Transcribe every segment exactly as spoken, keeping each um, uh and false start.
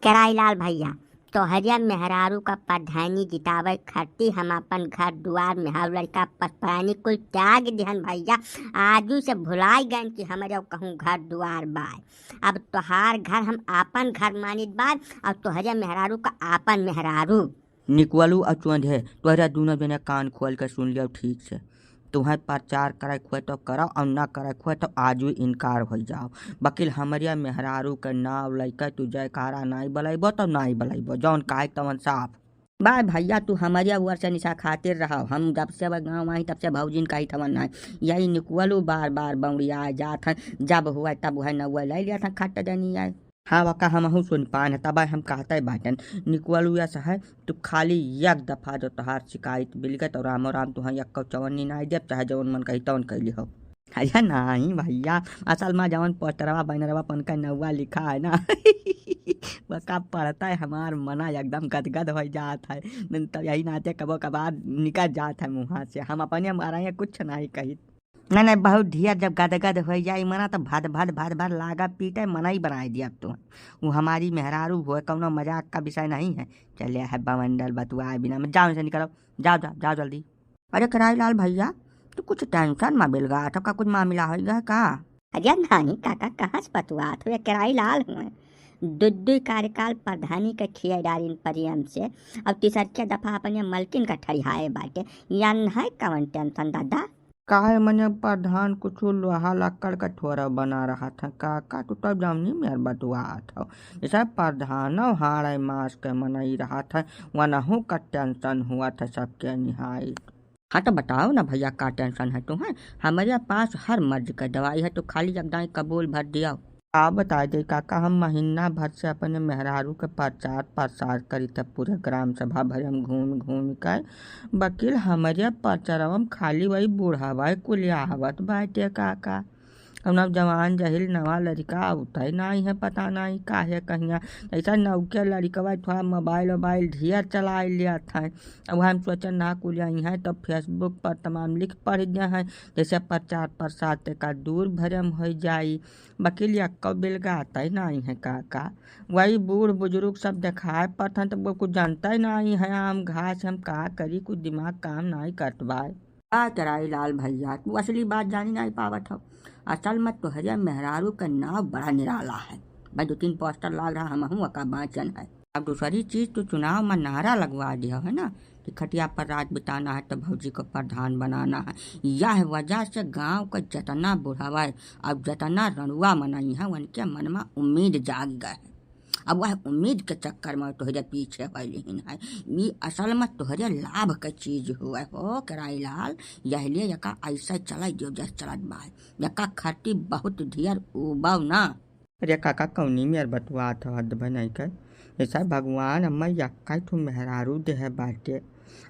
केराई लाल भैया, तोहरिया मेहरारू का प्रधानी जितावे खातिर हम अपन घर दुआर, मेहरारू, लड़का, पस प्राणी कुल त्याग दिहन भैया। आजू से भुलाई गन कि हमरे कहूँ घर दुआर बाय। अब तोहार घर हम आपन घर मानित बाय और तोहरिया मेहरारू का आपन मेहरारू। निकवलू और चोंधे, तोहरा दूनो जने कान खोल के सुन लियो ठीक से। तुहें प्रचार करे के होए तो करो और ना करे के होए तो आजू इनकार हो जाओ। बकिल हमरिया मेहरारू के नाव लइके तू जयकारा नाई बलैबो तो नाई बलैबो, जौन कहे तवन साफ। बाय भैया, तू हमरिया ओर से निशा खातिर रहो। हम जब से अब गाँव आई तब से भौजिन कही थवन नाई। यही निकवलू बार बार बौड़िया जात हैं, जब हुआ तब वह नौवा ले लिया था खट देनी आए। हाँ वका, हमहू सुन पान है, तब हम कहते बाटन, निकवलू यस है, तू खाली एक दफा जो तोहार शिकायत मिल गए तो रामो राम तुहाँ यक्को चवन्नी नाई देब, चाहे जवन मन कही तवन कैली हो। अरे नाई भैया, असल में जवन पोस्टरवा बैनरवा पन का नौवा लिखा है ना, वका पढ़ता है हमार मना एकदम गदगद हो जात है। तब यही नाते कबो कबार निकल जात है मुँहा से। हम अपने मारे कुछ नाई कही। नहीं नहीं, बहुत ढेर जब गदगद हो जाई मना तो भद भद भद भद लागा पीटे, मना ही बनाई दिया तू। वो हमारी मेहरारू हो, कौनो मजाक का विषय नहीं है। चले है बवंडल बतुआ बिना में, जाओ से निकलो, जाओ जाओ जाओ जल्दी। अरे केराई लाल भैया, तू कुछ टेंशन में बिलगा तो का कुछ मामला हो गया का? अरे नहीं काका, कहाँ से बतुआत हो, केराई लाल हुए। दुई दुई कार्यकाल प्रधानी के खिया डारिन प्रेम से, अब तीसरके दफा अपने मलकिन का ठरिहाए बाटे, या नहीं कवन टेंशन दादा? काहे मने प्रधान कुछु लोहा लक्कड़ का ठोरा बना रहा था का, का तू तब जमनी मेर बतुआत हो। जैसे प्रधानो हाड़े मास के मनई रहा था, वनहु का टेंशन हुआ था सबके निहाई। हाँ तो बताओ ना भैया, का टेंशन है तुम्हें? हमारे पास हर मर्ज का दवाई है, तो खाली एक दाई कबूल भर दिया। का बताई दे काका, हम महीना भर से अपने मेहरारू के प्रचार प्रसार करी थे, पूरे ग्राम सभा भर हम घूम घूम के, बकिल हमरे प्रचारवा में खाली वही बूढ़ावा कुलिया आवत बाटे काका। अब नौजवान जहिल नवा लड़का आवत है नाई है, पता नाई काहे कहिया। ऐसा नौके लड़कवा थोड़ा मोबाइल वोबाइल ढेर चलाए लिया था। अब हम सोचन ना कुलिया यहाँ तो Facebook पर तमाम लिख पढ़ गया है, जैसे प्रचार प्रसार ते का दूर भरम हो जाई। बकिल यक्को बिलगाता ही नाई है काका। वही बूढ़ बुजुर्ग सब देखाए पड़त हैं, तब वो कुछ जानता ही नाई है। आम घास हम का करी, कुछ दिमाग काम नाई करत बाय। का केराई लाल भैया, तू असली बात जानी नाई पावत हो। असल में तोहरे मेहरारू का नाव बड़ा निराला है। भाई दो तीन पोस्टर लाग रहा, हमहू का बाँचन है। अब दूसरी चीज, तू चुनाव में नारा लगवा दिया है ना कि खटिया पर रात बिताना है तो भौजी को प्रधान बनाना है। यह वजह से गांव का जितना बुढ़ावा है, अब जितना रनुआ मनई है, उनके मन में उम्मीद जाग गए है। अब वह उम्मीद के चक्कर में तोहरे पीछे होइलिन है। ई असल में तोहरे लाभ के चीज हुए हो केराई लाल, यह लिए यका ऐसा चलाई दियो जस चलत बा। यका खर्ची बहुत ढेर उबाव ना। अरे काका, कौनी मेर बतुआत हो, हद भनई कर। ऐसा भगवान अम्मा यक्का ठो मेहरारू देहे बाटे।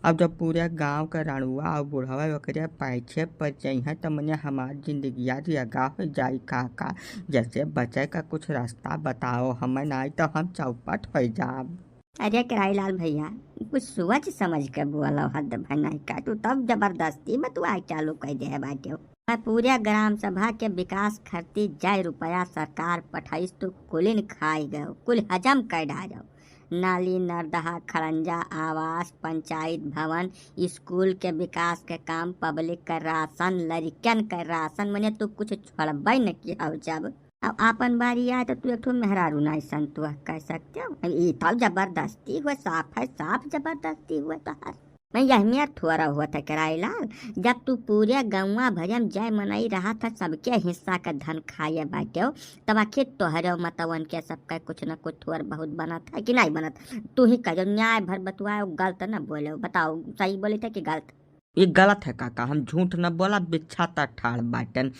अब जब पूरे गांव के रनुआ और बुढ़वा ओकरे पाछे पड़ जइहें, त मने हमार जिंदगिया जगा हो जाई काका। जैसे बचे का कुछ रास्ता बताओ हमें, नाई तो हम चौपट हो जाब। अरे केराई लाल भैया, कुछ सोच समझ के बोलो, हद भनई का, तू तब जबरदस्ती बतुआ चालू कर दे बाटे हो। मैं पूरे ग्राम सभा के विकास खर्ची जय रुपया सरकार पठाइस तो कुलिन खाई गयो, कुल हजम कर डालो। नाली, नरदहा, खड़ंजा, आवास, पंचायत भवन, स्कूल के विकास के काम, पब्लिक का राशन, लड़कियन का राशन, मने तू कुछ छोड़बे न किया हो जब। अब आपन बारी आए तो तू एक ठो मेहरारू नाई संतोष कर सकते हो। ई तो जबरदस्ती हुए, साफ है, साफ जबरदस्ती हुए तोहार। मैं यह मेर थोड़ा हुआ था केराई लाल, जब तू पूरे गौवा भरे में जय मनई रहा था, सबके हिस्सा का धन खाए बाटे हो, तब आखिर तोहरे मतवन के सबका कुछ न कुछ थोड़ बहुत बनत है कि नहीं बनत? तू ही कहो, न्याय भर बतुआओ, गलत न बोलो, बताओ सही बोली थे कि गलत? ये गलत है काका, हम झूठ न बोला, बिच्छा त ठाड़ बाटन।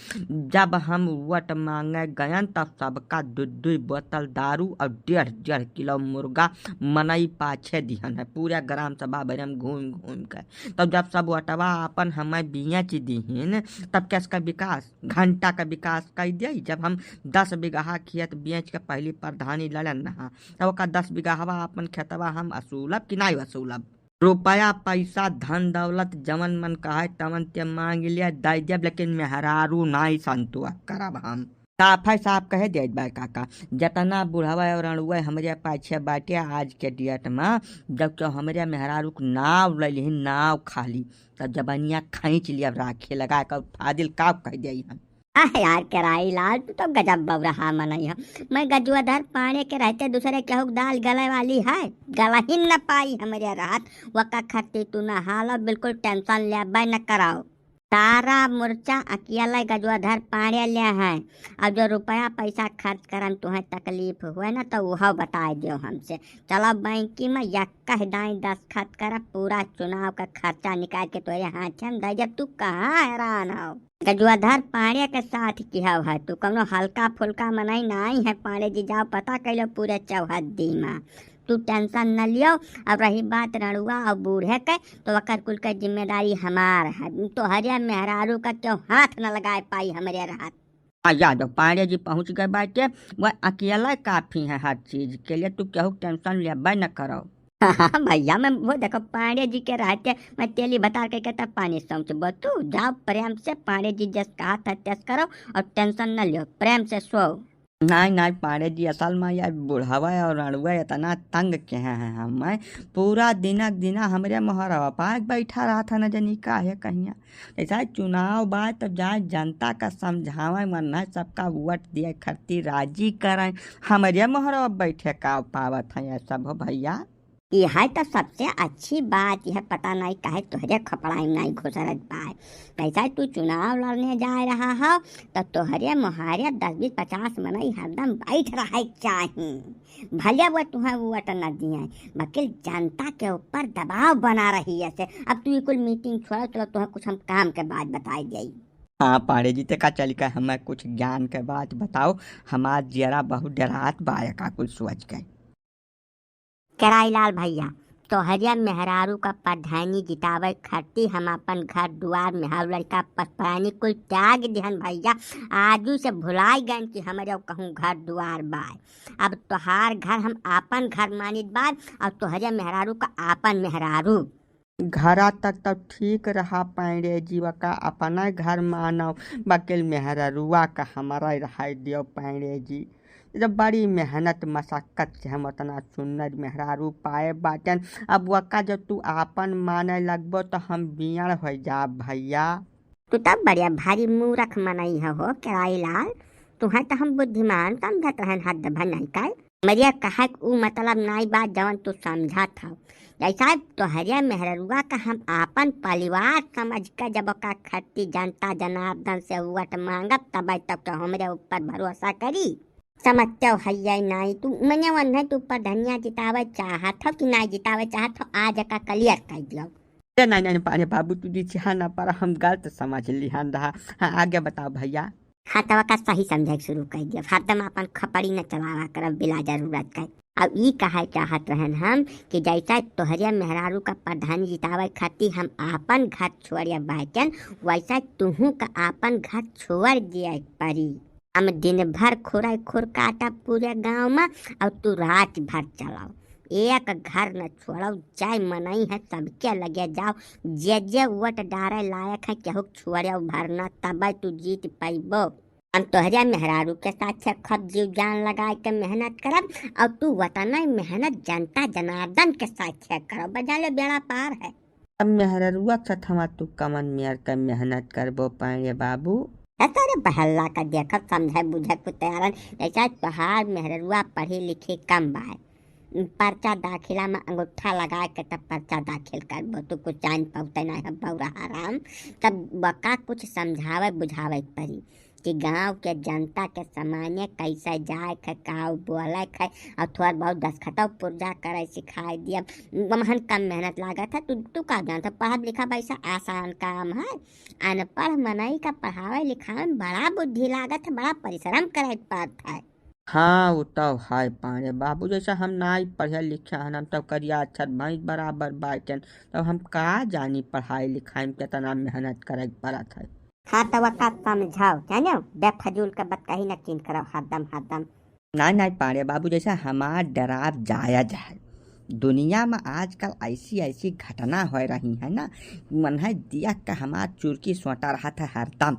जब हम वोट मांगे गयन तब सबका दू दू बोतल दारू और डेढ़ डेढ़ किलो मुर्गा मनई पाछे दिहन है, पूरा ग्राम सभा भरे में घूम घूम के। तब जब सब वोटवा आपन हमें बेच दिहिन, तब कैस का विकास, घंटा का विकास कर दिया। जब हम दस बीघा खेत बेच के पहली प्रधानी लड़न रहा, तब ओका दस बीघावा आपन खेतवा हम वसूलब कि नहीं वसूलब? रुपया, पैसा, धन दौलत, जवन मन कहे तवन ते मांग लिया, दे देब, लेकिन मेहरारू नाई संतोष करब हम। साफ है, साफ कहे देत बा काका, जतना बुढ़वा और अड़ुआ हमरे पाछे बाटे आज के date में, जब तो हमरे मेहरारू के नाव ले लिही, नाव खाली, तब जबनिया खींच लिया, राखे लगा के फादिल का कह दिया हम। आह यार केराई लाल, तू तो गजब बौरहा मनई ह। मैं गजुआधर पांड़े के रहते दूसरे केहू के दाल गले वाली है? गलहिन न पाई हमरे रहत। वका खत्ती तू न हालो, बिल्कुल tension लेबे न कराओ। सारा मुर्चा अकेले गजुआधर पांड़े ले हैं। अब जो रुपया पैसा खर्च करन तुहें तकलीफ हुए ना तो उहो बताए दियो हमसे। चलो बैंकी में यक्कह दाई दस्तखत करब, पूरा चुनाव का खर्चा निकाल के तोरे हाथे में दे देब। तू कहाँ हैरान हो? गजुआधर पांड़े के साथ किहव है, तू कौनो हल्का फुल्का मनई नाई है। पांड़े जी जाओ पता कैलो पूरे चौहद्दी में। तू tension न लियो। अब रही बात रड़ुआ और बूढ़े के, तो ओकर कुल के जिम्मेदारी हमार है। तोहरे मेहरारू का क्यों हाथ न लगाए पाई हमरे रहत। आ यादव पांड़े जी पहुँच गए बाटे, वह अकेला काफी है हर चीज के लिए, तू केहू tension लेबे न करो। हाँ भैया, मैं वो देखो पांड़े जी के रहते मैं तेली भतार के कहता पानी समझबो। तू जाओ प्रेम से पांड़े जी जस कहा था तस करो और tension न लियो, प्रेम से सो। नाई नाई पांड़े जी, असल में यार बुढ़ावा और अड़ुआ इतना तंग के हैं हमें, पूरा दिनक दिना हमरे मोहरवा पाए बैठा रहा था न जनी का है कहिया। जैसा चुनाव बा तो जाए जनता का समझावे, मन है सबका वोट दिए खरती राजी करें, हमरे मोहरवा बैठे का पावत है ये सब हो भैया। यह तो सबसे अच्छी बात, यह पता नहीं काहे तोहरे खपड़ाई नहीं घुसरत बा। जैसा तू चुनाव लड़ने जा रहा हो तो तोहरे मोहरे दस बीस पचास मनई हरदम बैठ रहे चाही, भले वो तुहें वोट न दिए, बकिल जनता के ऊपर दबाव बना रही है से। अब तू ये कुल meeting छोड़ो, चलो तुहें कुछ हम काम के बात बताई जाई। हाँ पांड़े जी, ते का चल के हमें कुछ ज्ञान के बात बताओ, हमार जियरा बहुत डरात बा का कुल सोच के। केराई लाल भैया, तोहरिया मेहरारू का प्रधानी जितावे खातिर हम अपन घर दुआर मेहरारू लड़का पसपरानी कुल त्याग दिहन भैया। आजू से भुलाई गन कि हमरे कहूँ घर दुआर बा। अब तोहार घर हम आपन घर मानित बा और तोहरिया मेहरारू का आपन मेहरारू। घरा तक तो ठीक रहा पांड़े जी, वका अपना घर मानव, बकिल मेहररुआ का हमरा रहाई दियो पांड़े जी। जब बड़ी मेहनत मशक्कत से हम उतना सुन्नर मेहरारू पाए बाटन, अब वका जब तू आपन माने लगबो तो हम बियड़ हो जाब भैया। तू तब बढ़िया भारी मूरख मनई ह हो केराई लाल, तुहें तो हम बुद्धिमान समझत रहन हद भर नहीं काई। मरिया कहे के ऊ मतलब नाई बा जवन तू समझत हव। जैसा तोहरे मेहररुआ का हम आपन परिवार समझ के जब ओका खट्टी जनता जनार्दन से वोट मांगब तब तक तो हमरे ऊपर भरोसा करी। समझते हो है नाई तू मने वन्हे तू प्रधनिया जितावे चाहत हो कि नाई जितावे चाहत हो, आज का clear कर दियो। अरे नाई नाई पांड़े बाबू तू जी छिहा ना पर हम गलत समझ लिहन रहा। हाँ आगे बताओ भैया। हाँ, तब का सही समझे के शुरू कर दिया। हरदम अपन खपड़ी न चलावा करब बिला जरूरत के। अब ई कहे चाहत रहन हम कि जैसा तोहरे मेहरारू का प्रधानी जितावे खातिर हम आपन घर छोड़िया बाटन, वैसा तुहू का आपन घर छोड़ दिया पड़ी। हम दिन भर खुराई खुर काटा पूरे गांव में, और तू रात भर चलाओ, एक घर न छोड़ो, जय मनई है सबके लगे जाओ, जे जे वोट डारे लायक है केहू के छोड़े भरना, तब तू जीत पैबो। हम तोहरे मेहरारू के साथ खप जीव जान लगाए के मेहनत करब, और तू वतने मेहनत जनता जनार्दन के साथ करो, बजा ले बेड़ा पार है। अब मेहररुआ के साथ हम तू कमन मेयर के मेहनत करबो पाएंगे बाबू। ए सारे बहल्ला का देखब समझे बुझे कुछ तैयारन, जैसा तोहार मेहररुआ पढ़ी लिखी कम बाय। पर्चा दाखिला में अंगूठा लगाए के तब पर्चा दाखिल करबो, तू कुछ जान पौते नहीं है बौरा हराम। तब बका कुछ समझावे बुझावे के पड़ी कि गांव के जनता के सामान्य कैसे जाए के, का बोले के, और थोड़ बहुत दस्तखतो पुर्जा करे सिखाए दिया। महन कम मेहनत लागत है, तू, तू का जानत है, पढ़ब लिखब ऐसा आसान काम है। अनपढ़ मनई का पढ़ावे लिखावे में बड़ा बुद्धि लागत है, बड़ा परिश्रम करे के पड़त है। हाँ, वो तो है पांड़े बाबू, जैसे हम नाई पढ़े लिखे हन, हम तो करिया अक्षर भैंस बराबर बाटन, तब हम का जानी पढ़ाई लिखाई में कितना मेहनत करे के पड़त है। हाँ, तो वका समझाओ, जानो, बेफजूल के बतकही न कीन करो, हरदम, हरदम। नाई, नाई पांड़े बाबू, जैसे हमार डराव जायज है। दुनिया में आजकल ऐसी, ऐसी घटना हो रही है ना, मन है देख के हमार चुरकी सोटा रहा था हरदम।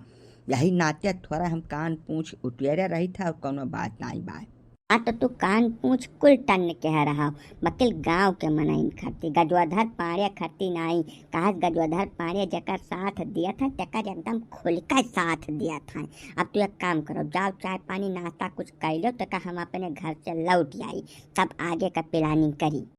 यही नाते थोड़ा हम कान पूछ उटियरे रही था और कौनो बात नाई बाय। हाँ, तो तू कान पूछ कुल टन्न कह रहा हो, बकिल गाँव के मनइन खरती, गजोधर पाड़े खरती नाई। कहा गजोधर पाड़े जेकर साथ दिया था, तेकर एकदम खुल के साथ दिया था। अब तू एक काम करो, जाओ चाय पानी नाश्ता कुछ कर लो, तेका हम अपने घर से लौट आई, तब आगे का प्लानिंग करी।